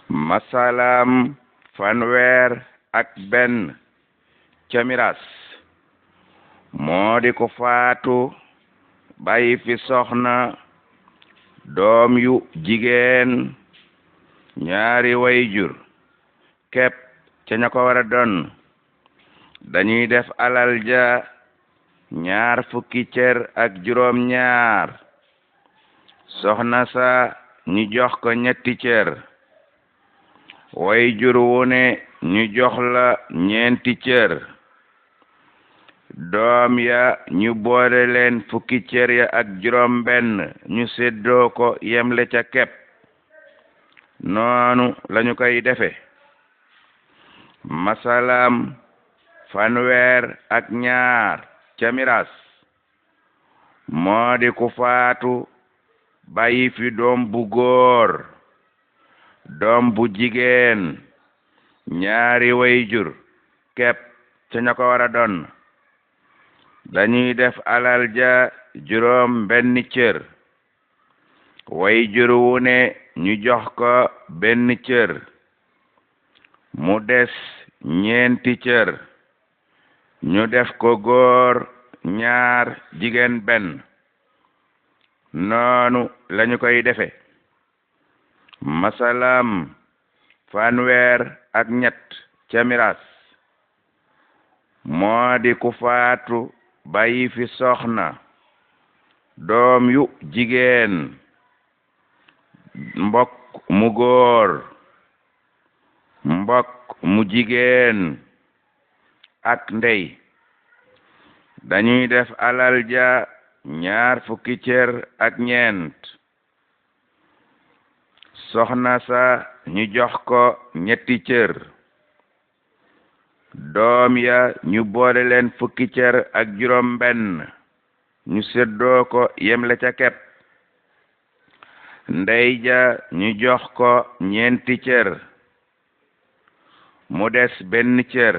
masalaam fanweer ak benn ca miraas moo di ko faatu bàyyi fi soxna doom yu jigéen ñaari wayjur képp ca ña ko war a doon dañuy def alal ja 20 cër ak juróom ñaar soxna sa ñu jox ko 3 cër wayjur wu ne ñu jox la 4 cër doom ya ñu boole leen 10 cër ya ak juróom benn ñu séddoo ko yemle ca kepp noonu lañu koy defe masalaam fanweer ak ñaar ca miraas moo di ku faatu bàyyi fi doom bu góor doom bu jigéen ñaari wayjur képp ca ña ko war a doon dañuy def alal ja juróom benn cër wayjur wu ne ñu jox ko benn cër mu des 4 cër ñu def ko góor 2 jigéen 1 noonu lañu koy defe masalaam fanweer ak 3 ca miraas moo di ku faatu bàyyi fi soxna doom yu jigéen mbokk mu góor mbokk mu jigéen ak ndey dañuy def alal ja 20 cër ak 4 soxna sa ñu jox ko 3 cër doom ya ñu boole leen 10 cër ak juróom benn ñu séddoo ko yemle ca kepp ndey ja ñu jox ko 4 cër mu des 1 cër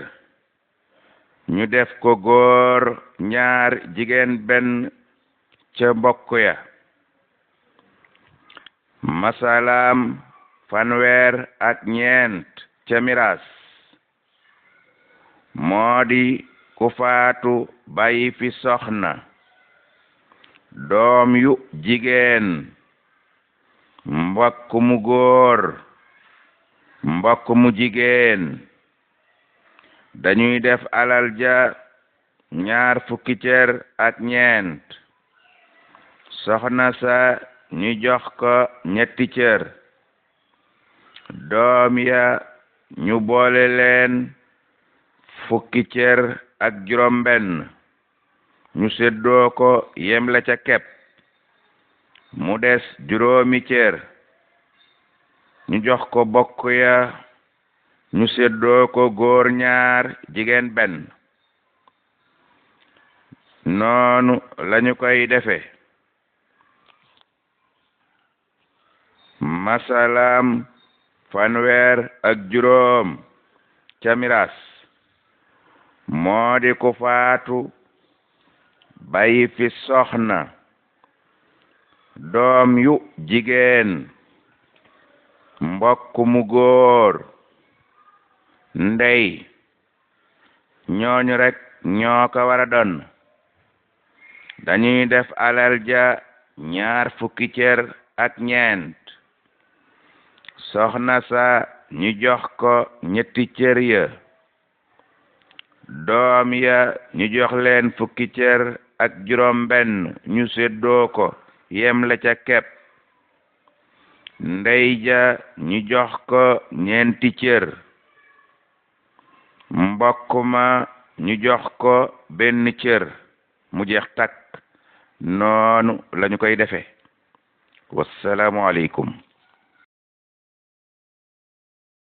ñu def ko góor 2 jigéen 1 ca mbokk ya masalaam fanweer ak 4 ca miraas moo di ku faatu bàyyi fi soxna doom yu jigéen mbokk mu góor mbokk mu jigéen dañuy def alal ja 20 cër ak 4 soxna sa ñu jox ko 3 cër doom ya ñu boole leen 10 cër ak juróom benn ñu séddoo ko yemle ca kepp mu des 5 cër ñu jox ko bokk ya ñu séddoo ko góor 2 jigéen 1 noonu lañu koy defe masalaam fanweer ak juróom ca miraas moo di ku faatu bàyyi fi soxna doom yu jigéen mbokk mu góor ndey ñooñu rek ñoo ko war a doon dañuy def alal ja 20 cër ak 4 soxna sa ñu jox ko 3 cër ya doom ya ñu jox leen 10 cër ak juróom benn ñu séddoo ko yemle ca kepp ndey ja ñu jox ko 4 cër mbokk ma ñu jox ko 1 cër mu jeex takk noonu lañu koy defe wassalaamu aleykum